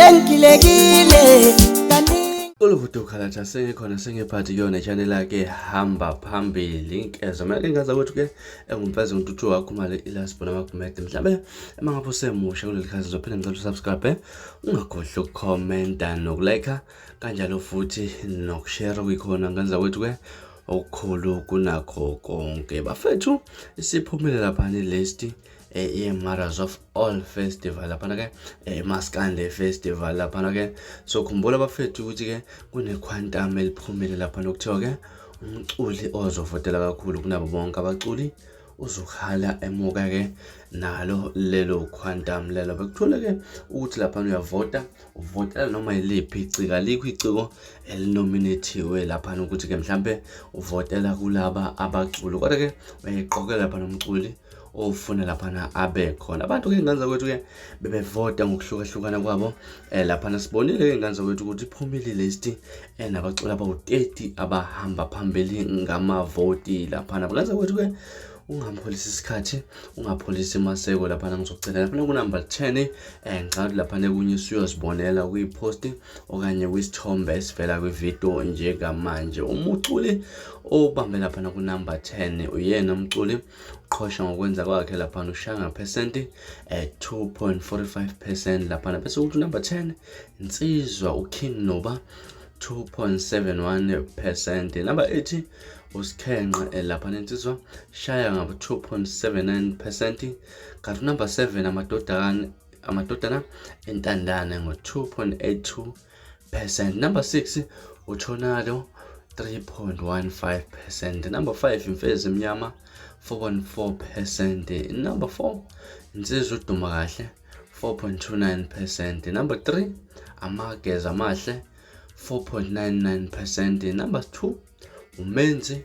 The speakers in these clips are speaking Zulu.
Sengilekile kaningi. Uluvudo ukhalatha sengikhona sengiphathi kuyona channel yakhe hamba phambili inkezo mina ke ngaza ukuthi ke engumfezi ngintuthu wakho mali ilasibona amagumede mhlambe uma ngabe usemusha kuleli khasi ngizophinde ngicela usubscribe ungakhohlwa ukukhomenta nokulike kanjalo futhi nokushare kuyikhona ngenza kwethu ke okukhulu kunakho konke bafethu isiphumile lapha ni list ye-Mothers of All Festival laphana ke eMaskande Festival laphana ke. So khumbula bafethu ukuthi ke kune-quantum eliphumile laphana okuthiwa ke umculi ozovotela kakhulu kunabo bonke abaculi uzokhala emuka ke nalo lelo quantum lelo. Bekuthole ke ukuthi laphana uyavota, uvotela noma yiliphi iciko, alikho iciko elinominathiwe laphana ukuthi ke mhlampe uvotela kulaba abaculi, kodwa ke uyayiqokela laphana umculi ofuna laphana abe khona. Abantu ke ingane zakwethu ke bebevota ngokuhlukahlukana kwabo laphana sibonile ke ingane zakwethu ukuthi iphumile list nabaculi abawu-30 abahamba phambili ngamavoti laphana. Ngane zakwethu ke ungapholisi isikhathi, ungapholisi maseko laphana, ngizocela laphana kunumber 10 ngicela ukuthi laphana kunye usuyozibonela kwipost okanye kwisithombe esivela kwividiyo njengamanje. Umuculi obambe laphana kunumber 10 uyena umculi uqhosha ngokwenza kwakhe laphana, ushaya ngaphesenti 2.45% laphana. Bese kuthi number 10 insizwa uKing Noba 2.71%. Number 8 uSikhenqe laphana insizwa shaya ngabo 2.79%, kanti number 7 amadodana entandane ngo 2.82%. Number 6 uTornado 3.15%. Number 5 Imfezi Emnyama 4.4%. Number 4 Insizwa uDuma Kahle 4.29%. Number 3 Amageza Amahle 4.99%. Number 2 Umenzi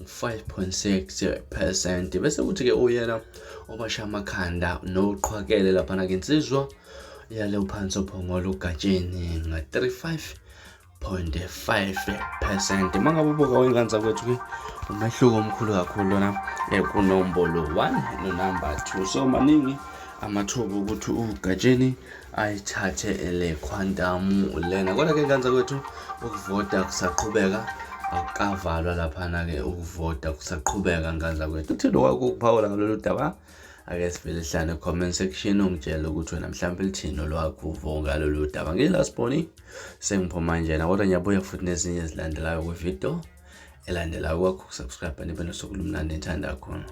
5.6%. Bese kuthi ke uyena obasha amakhanda noqhwakele laphana ke insizwa yale uphansi ophongolo uGatsheni nga 35.5%. Mangabe ubuka wengane zakwethu ke umehluko omkhulu kakhulu lona kunombolo 1 no number 2. So maningi amathuba ukuthi uGatsheni ayithathe le quantum lena, kodwa ke ngane zakwethu ukuvota kusaqhubeka, akukavalwa laphana ke, ukuvota kusaqhubeka ngane zakwethu. Uthini wakho ukuphawula ngalolu daba? Ake sivele hlane comment section ungitshele ukuthi wena mhlawumbe lithini olwakho uvo ngalolu daba. Ngilasiboni sengiphuma njena, kodwa ngiyabuya futhi nezinye ezilandelayo kwividiyo elandelayo. Kwakho ukusubscribe nibe nosuku lumnandi, ngithanda kakhulu.